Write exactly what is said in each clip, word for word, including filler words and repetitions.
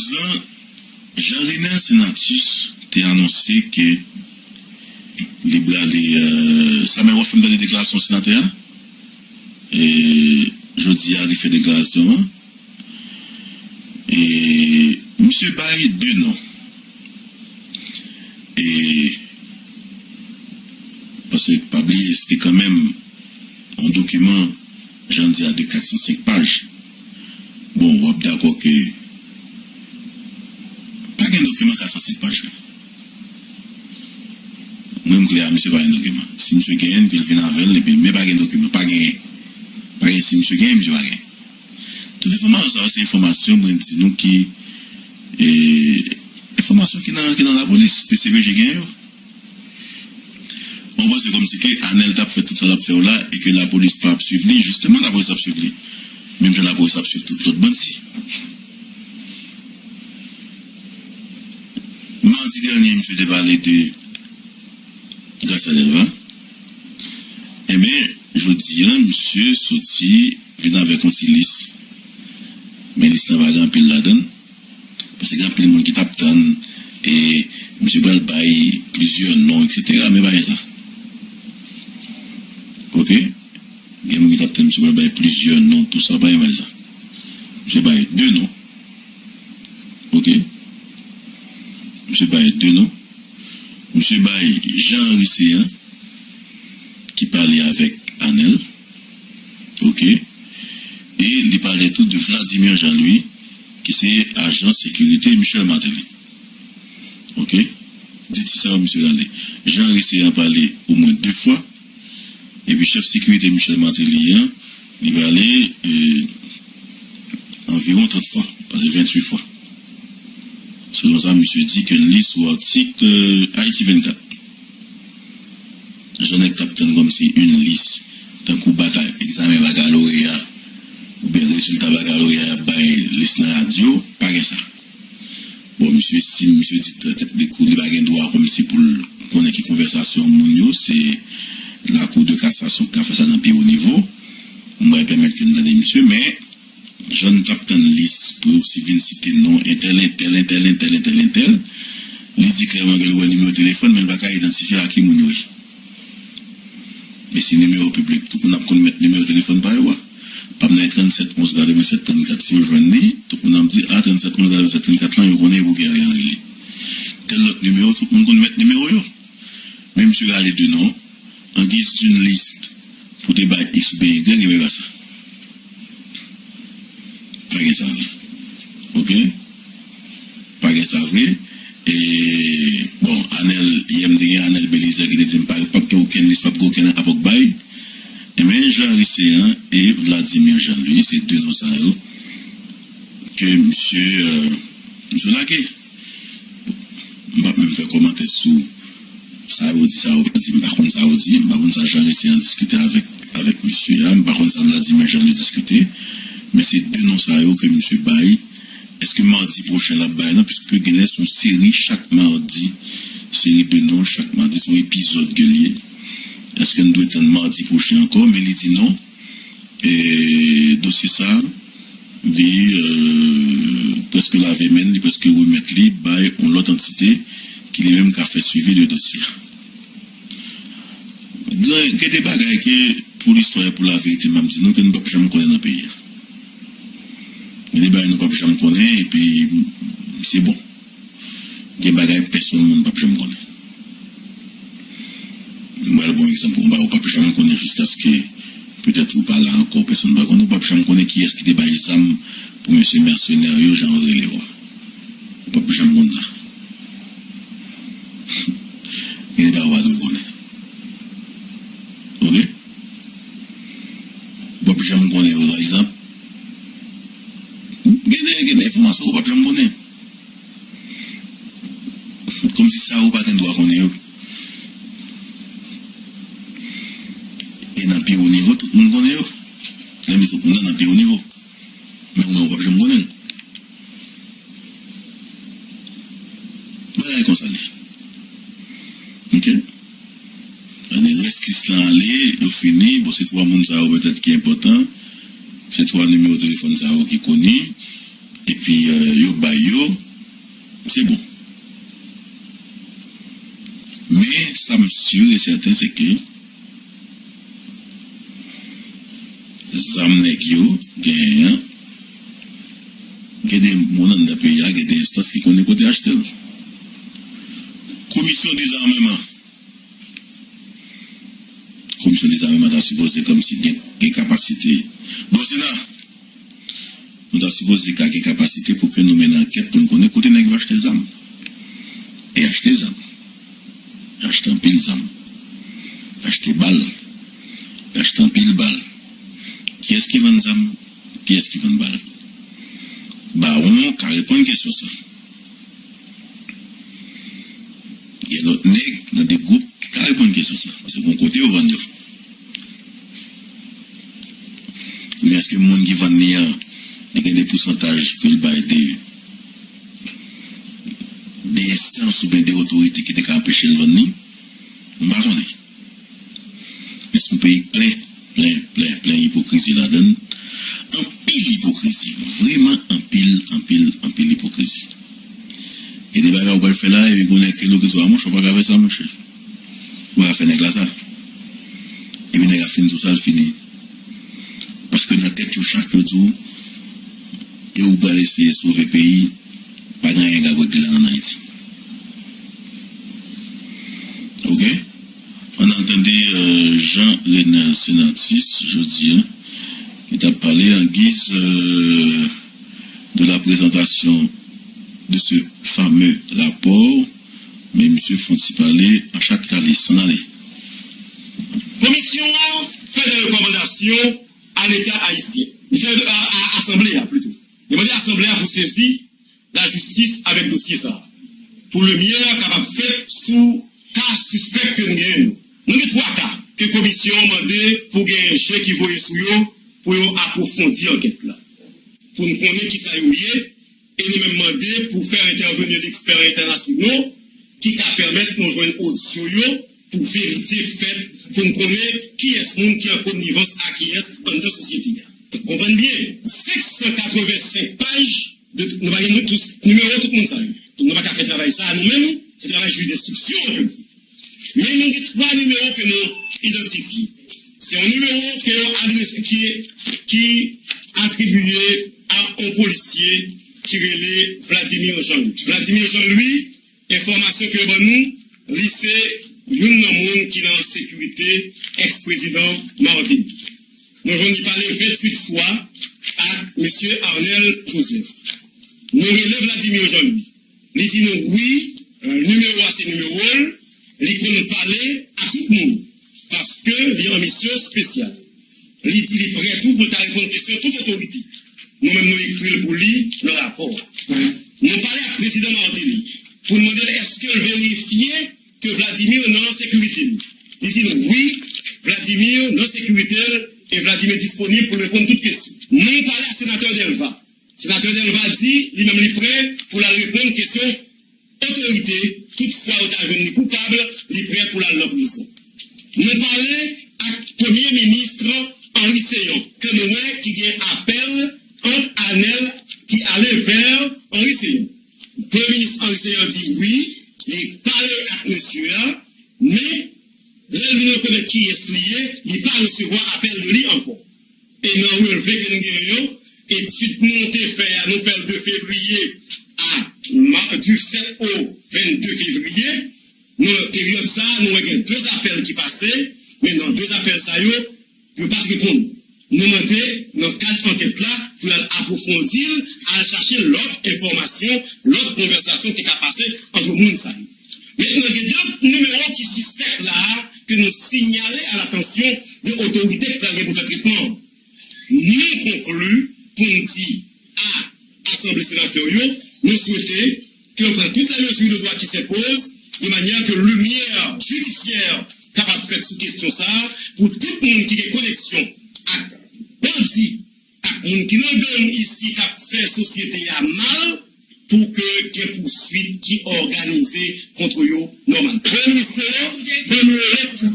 Prezan Jean Renel Senatus te anonse ke li prale, euh, sa men w ap fè m tande deklarasyon senatè a? E jodi a, li fè deklarasyon an. E misye bay de non. E paske pa bliye, se te kanmenm yon dokiman, jan di a, de kat san senk paj. Bon, w ap dakò ke pa gen dokiman kat san senk paj. Mwen, m klè a, misye pa gen dokiman. Si misye genyen l, ke l vin avè l, epi, men pa gen dokiman, pa genyen. Pa gen, si misye genyen, misye pa genyen. Tout enfòmasyon sa yo, se enfòmasyon, mwen di nou ki, e, enfòmasyon ki nan, ki nan lapolis, P C P J genyen yo. Ou panse kòmsi ke Anèl t ap fè tout sa l ap fè yo la e ke lapolis pa ap swiv li? Jisteman, lapolis ap swiv li. Menm jan lapolis ap swiv tout lòt bandi. Madi dènye, misye te pale de Gracia Delva. Enben, jodi a, misye soti vin avèk yon ti lis. Men lis la pa gen anpil ladan l. Paske gen anpil moun ki t ap tann, e, misye pral bay plizyè non, etsetera, men pa gen sa. Oke? Gen moun ki t ap tann misye pral bay plizyè non, tou sa, pa gen bagay sa. Misye bay de non. Oke? Misye bay de non. Misye bay Jean Henry Céant, ki pale avèk Anèl. Oke? E li pale tou de Vladimir Jean-Louis, ki se ajan sekirite Michel Martelly. Oke? De ti sa yo misye rale. Jean Henry Céant pale omwen de fwa. Epi chèf sekirite Michel Martelly an, li pale, e, anviwon trant fwa, paske venntuit fwa. Selon sa misye di ke l li sou atik, e, Ayiti vennkat. Jan nèg t ap tann kòmsi yon lis, tankou baka, egzamen bakaloreya, oubyen rezilta bakaloreya y ap bay lis nan radyo, pa gen sa. Bon, misye estime, misye di tèt li kou, li pa gen dwa kòmsi pou l konnen ki konvèsasyon moun yo, se lakou de kasasyon ki ka fè sa nan pi wo nivo. M pral pèmèt ke n tande misye, men jan n t ap tann lis pou yo si vin site non entèl, entèl, entèl, entèl, entèl, entèl, li di klèman ke l wè nimewo telefòn, men l pa ka idantifye a ki moun yo ye. Men se nimewo piblik, tout moun ap konn mèt nimewo telefòn pa yo a. P ap nan trannsèt onz katrevennsèt trannkat, si yo jwenn li, tout moun ap di, a, trannsèt onz katrevennsèt trannkat lan, yo konnen e pou ki Ariel Henry li. Tèl lòt nimewo, tout moun konn mèt nimewo yo. Men misye rale de non, an giz d'une liste, pou te bay X oubyen Y, men pa sa. Pa gen sa vre. Oke? Pa gen sa vre. E, bon, Anèl, yè m te gen Anèl Belizaire ki te di m pa, p ap gen okenn lis, p ap gen okenn rapò k bay. Enben, Jean Henry Céant e Vladimir Jean-Louis, se de non sa yo ke misye, e, misye lage. M p ap menm fè kòmantè sou sa yo di, sa yo pa di, m pa konn sa yo di, m pa konn sa Jean Henry Céant diskite avèk, avèk misye a, m pa konn sa Vladimir Jean-Louis diskite, men se de non sa yo ke misye bay. Èske madi pwochen l ap bay non? Piske genlè se yon seri chak madi, seri de non chak madi, se yon epizòd ke l ye. Èske n dwe tann madi pwochen ankò? Men li di non. E dosye sa, li, e, prèske lave men l, li prèske remèt li bay yon lòt antite ki li menm ka fè swivi de dosye a. Gen, gen de bagay ke, pou listwa e pou laverite, m ap di nou ke nou p ap janm konnen nan peyi a. Gen de bagay nou p ap janm konnen, epi se bon. Gen bagay pèsonn moun p ap janm konnen. M pral ba w egzanp, yon bagay ou p ap janm konnen jiskaske petèt ou pa la ankò, pèsonn pa konnen, ou p ap janm konnen kiyès ki te bay zam pou mesye mèsenè yo, jan yo rele yo a. Ou p ap janm konn sa. Gen de bagay ou pa dwe konnen. Oke? Ou p ap janm konnen yo, pa egzanp. Gen de, gen de enfòmasyon ou p ap janm konnen. Kòmsi sa ou pa gen dwa konnen yo. E nan pi wo nivo, tout moun konnen yo. Lè m di tout moun nan, nan pi wo nivo. Men ou menm ou p ap janm konnen l. Bagay konsa l ye. Oke? Ann rès lis lan ale, yo fini. Bon, se twa moun sa yo petèt ki enpòtan. Se twa nimewo telefòn sa yo ki koni. Epi, e, yo bay yo. Sûr et certain, se ke zam nèg yo genyen an, gen de moun anndan peyi a, gen de enstans ki konnen kote achte l. Komisyon dezamèman. Komisyon dezamèman ta sipoze kòmsi gen, gen kapasite. Bon, Sena, nou ta sipoze ka gen kapasite pou ke nou mennen ankèt pou n konnen kote nèg yo achte zam. E achte zam. Achte anpil zam. Achte bal. Achte anpil bal. Kiyès ki vann zam? Kiyès ki vann bal? Bawon ka reponn kesyon sa. Gen lòt nèg nan de gwoup ki ka reponn kesyon sa. Paske gon kote yo vann yo. Men èske moun ki vann li an, li gen de pousantaj ke l bay de, de enstans oubyen de otorite ki te ka anpeche l vann li? M pa konnen. Men se yon peyi k plen, plen, plen, plen ipokrizi ladan l. Anpil ipokrizi. Vrèman anpil, anpil, anpil ipokrizi. Gen de bagay ou pral fè la, epi gon nèg ke lòt sou a, monchè, ou pa ka fè sa, monchè. Ou pa ka fè nèg la sa. Epi nèg la fin sou sa, l fini. Paske nan tèt yo, chak yo di w, e ou pral eseye sove peyi, pa gen anyen k ap regle la ann Ayiti. Oke? Ann al tande, euh, Jean Renel Senatus, jodi a, ki t ap pale en guise, euh, de la présentation de ce fameux rapport, men misye fè yon ti pale an chat kalis. Ann ale. Komisyon an fè de rekòmandasyon a Leta ayisyen. Li fè a, a Asanble a, plito. Li mande Asanble a pou sezi lajistis avèk dosye sa a, pou limyè kapab fèt sou ka sispèk ke n genyen yo. Nou gen twa ka ke komisyon an mande pou gen je ki voye sou yo pou yo apwofondi ankèt la, pou n konnen kisa yo ye, e nou menm mande pou fè entèveni ekspè entènasyonal ki ka pèmèt nou jwenn odyo yo pou verite fèt, pou n konnen kiyès moun ki an konivans ak kiyès anndan sosyete a. Konprann byen, senk san katrevensenk paj de, nou pa gen nou tout, nimewo tout moun sa yo. Donk, nou pa ka fè travay sa a nou menm, se travay jij denstriksyon an ke l ye. Men nou gen twa nimewo ke nou idantifye. Se yon nimewo ke yo adrese, ki, ki atribiye a yon polisye ki rele Vladimir Jean-Louis. Vladimir Jean-Louis, enfòmasyon ke yo ban nou, li se youn nan moun ki nan sekirite èks-prezidan Martelly. Nou jwenn li pale venntuit fwa ak mesye Arnel Joseph. Nou rele Vladimir Jean-Louis. Li di nou wi, nimewo a se nimewo l, li konn pale a tout moun, paske li an misyon espesyal. Li di li prè tou pou l ta reponn kesyon tout otorite. Nou menm nou ekri l pou li nan rapò a. Nou pale ak prezidan Martelly pou n mande l èske l verifye ke Vladimir nan sekirite l. Li di nou wi, Vladimir nan sekirite l e Vladimir disponib pou l reponn tout kesyon. Nou pale ak senatè Delva. Senatè Delva di li menm li prè pou l al reponn kesyon otorite, toutfwa yo ta jwenn li koupab, li prè pou l al nan prizon. Nou pale ak Premye Minis Henri Céant, ke nou wè ki gen apèl ant Arnel ki ale vè Henri Céant. Premye Minis Henri Céant di wi, li pale ak mesye a, men lè l vin rekonèt kiyès li ye, li pa resevwa apèl de li ankò. E nan relve ke n genyen yo, etid nou te fè a, nou fè l de fevriye a, ma-, du sèt au vennde fevriye. Nan peryòd sa a, nou wè gen de apèl ki pase, men nan de apèl sa yo, yo pa t reponn. Nou mande, nan kad ankèt la, pou y al apwofondi l, al chache lòt enfòmasyon, lòt konvèsasyon ki te ka pase ant moun sa yo. Mentnan, gen de nimewo ki sispèk la a, ke nou siyale a latansyon de otorite k pral gen pou fè tretman an. Nou konkli pou n di a Asanble senatè yo, nou swete ke yo pran tout les mesures de droit qui s'imposent, de manière que lumière judiciaire kapab fèt sou kesyon sa a, pou tout moun ki gen koneksyon ak bandi, ak moun ki nan gang isi k ap fè sosyete a mal, pou ke gen pouswit ki òganize kont yo nòmalman. Premye Minis Céant ban nou yon lèt,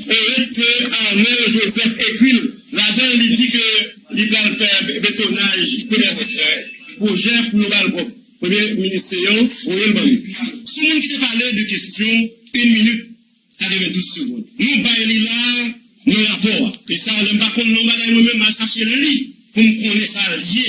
yon lèt ke Arnel Joseph ekri l. Ladan l, li di ke li pral fè betonaj premye sektè, pwojè pou yo ba l kòb. Premye Minis Céant voye l ban nou. Sou moun ki te pale de kesyon, yon minit, katrevendouz segond. Nou bay li la nan rapò a. E sa, lè m pa konn non bagay mwen menm, m al chache li pou m konnen sa l ye.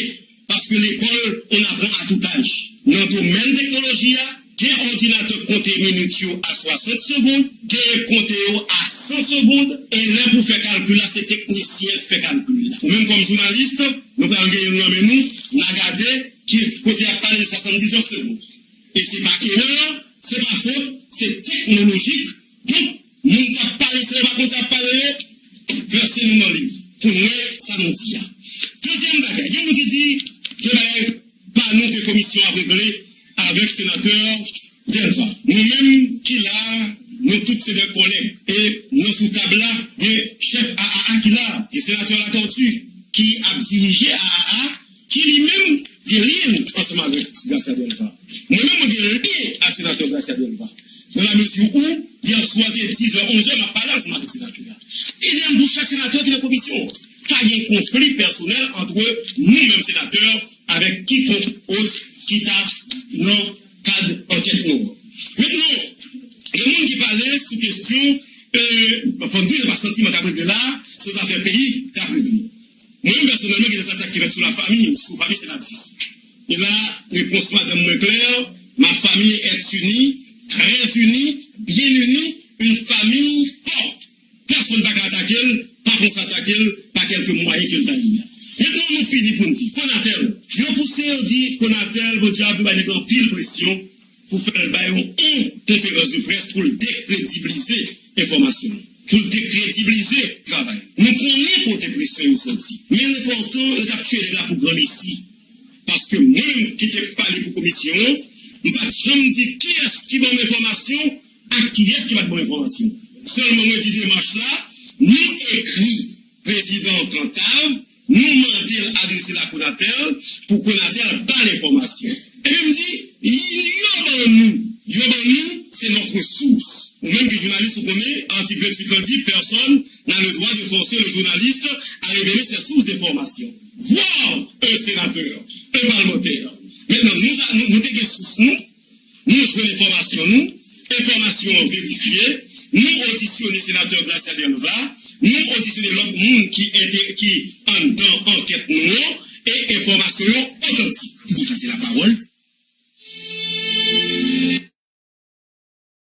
Paske lekòl, on apprend à tout âge. Nan domèn teknoloji a, gen òdinatè k konte minit yo a swasant segond, gen k konte yo a san segond, e lè pou fè kalkil la, se teknisyen k fè kalkil la. Ou menm kòm jounalis, nou pral gen youn nan men nou, n a gade ki kote y ap pale de swasanndiznèf segond. E se pa erè, se pa fot, se teknolojik. Donk, moun k ap pale, si yo pa konn sa y ap pale yo, vèse nou nan liv pou n wè sa nou di a. Dezyèm bagay, gen moun ki di, gen bagay pa nou ke komisyon ap regle avèk senatè Delva. Nou menm ki la a, nou tout se de kòlèg. E nan sou tab la, gen chèf A A A ki la a, gen senatè Latortue ki ap dirije A A A, ki li menm gen lyen ansanm avèk Gracia Delva. Mwen menm, mwen gen lyen ak senatè Gracia Delva. Nan la mezi ou, yèswa te dizè, onzè, m ap pale ansanm avèk senatè a. Idèm pou chak senatè ki nan komisyon. Pa gen konfli pèsonèl ant nou menm senatè avèk kikonk ot ki ta nan kad ankèt nou an. Mentnan, gen moun ki pale sou kesyon, e, anfen, m toujou pa santiman k ap regle la, se yon zafè peyi k ap regle. Mwen menm pèsonèlman, gen de zatak ki fèt sou lafanmi, sou fanmi Senatus. E la, repons madanm mwen klè, ma famille est unie, très unie, bien unie, une famille forte. Pèsonn pa ka atake l, pa panse atake l, pa kèlke mwayen ke l ta ye a. Mentnan, nou fini pou n di, Conatel, yo pouse, yo di, Conatel, Bondye ap bay nèg la anpil presyon pou fè l bay yon, yon konferans de près pou l dekredibilize enfòmasyon, pou l dekredibilize travay. Nou konnen kote presyon yo soti. Men enpòtan, yo t ap tiye nèg la pou granmesi. Paske mwen menm ki te pale pou komisyon an, m pa t janm di kiyès ki ban m enfòmasyon ak kiyès ki pa t ban m enfòmasyon. Sèlman mwen di demach la, nou ekri prezidan Cantave, nou mande l adrese l a Conatel pou Conatel ba l enfòmasyon. Epi m di, yo ban nou, yo ban nou, c'est notre source. Ou menm ki jounalis, ou konnen, article vingt-huit lan di, personne n'a le droit de forcer le journaliste à révéler ses sources d'information. Voir un sénateur, un parlementaire. Mentnan, nou, nou, nou te gen sous nou, nou jwenn enfòmasyon nou, enfòmasyon an verifye, nou odisyone senatè Gracia Delva, nou odisyone lòt moun ki ente-, ki anndan ankèt nou an, e enfòmasyon yo otantik. Vous avez la parole.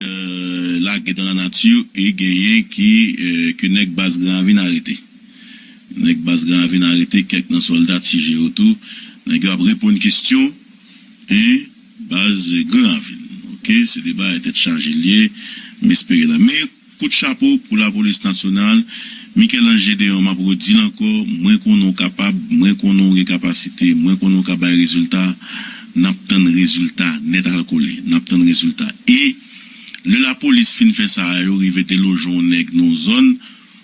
Euh, lage dans la nature e genyen ki, euh, ke nèg baz Gran Ravin arete. Nèg baz Gran Ravin arete, kèk nan sòlda T J yo tou. Nèg yo ap reponn kesyon, e baz Gran Ravin. Oke, se de bagay tèt chaje l ye, m espere la. Men, kout chapo pou lapolis nasyonal. Michel-Ange Gédéon, m ap redi l ankò, mwen konnen w kapab, mwen konnen w gen kapasite, mwen konnen w ka bay rezilta, n ap tann rezilta nèt al kole, n ap tann rezilta. E lè lapolis fin fè sa, yo rive deloje yon nèg nan yon zòn,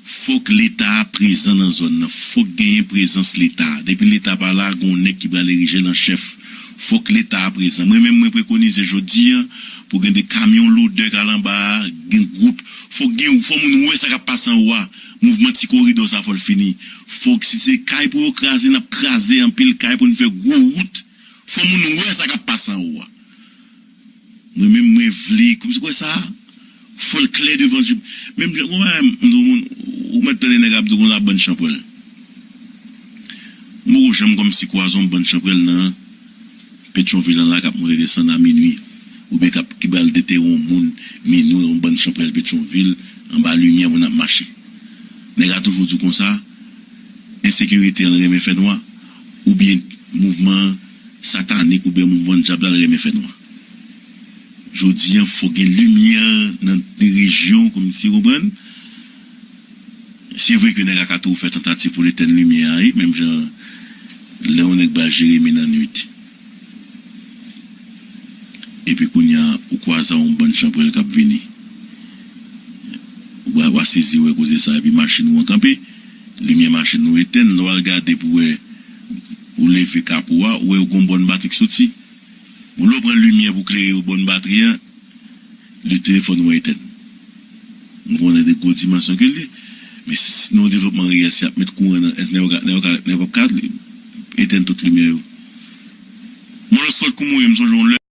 fòk Leta prezan nan zòn nan, fòk genyen prezans Leta. Depi Leta pa la, gen yon nèg ki pral erije l an chèf. Fòk Leta prezan. Mwen menm, mwen prekonize jodi a pou gen de kamyon lodè k al anba a, gen gwoup, fòk gen, fò moun wè sa k ap pase anwo a. Mouvman ti koridò sa fò l fini. Fòk si se kay pou yo kraze, n ap kraze anpil kay pou n fè gwo wout. Fò moun wè sa k ap pase anwo a. Mwen menm, mwen vle, kòmsi kwè sa, fò l klè devan je m. Menm jan, mwen, m di w, moun, ou mèt tande nèg ap di w konsa bann chanpwèl. M poko janm kòmsi kwaze yon bann chanpwèl nan Petyonvil an la k ap monte desann a minwi, oubyen k ap, ki pral detere yon moun minwi, yon bann chanpwèl Petyonvil, anba limyè moun ap mache. Nèg la toujou di w konsa, ensekirite an renmen fènwa, oubyen mouvman satanik, oubyen mouvman dyab la renmen fènwa. Jodi a, fò gen limyè nan de rejyon, kòmsi, konprann? Se vre ke nèg la ka toujou fè tantativ pou l etèn limyè a, wi, menm jan lè yon nèg ba Jeremi nan nwit. Epi kounye a, ou kwaze a yon bann chanpwèl k ap vini. Ou a, ou a sezi wè koze sa, epi machin ou an kanpe, limyè machin ou etèn, lè w al gade pou wè, ou leve kapo a, ou wè yon bòn batri k soti. Bon, lè w pran limyè pou klere yon bòn batri a, li telefòn ou an etèn. M konnen de gwo dimansyon ke l ye. Men si, si nan yon devlopman reyèl, si y ap met kouran nan, èske nèg yo ka, nèg yo ka, nèg yo p ap ka etèn tout limyè yo? Moloskòt kou mouri, m sonje yon lè.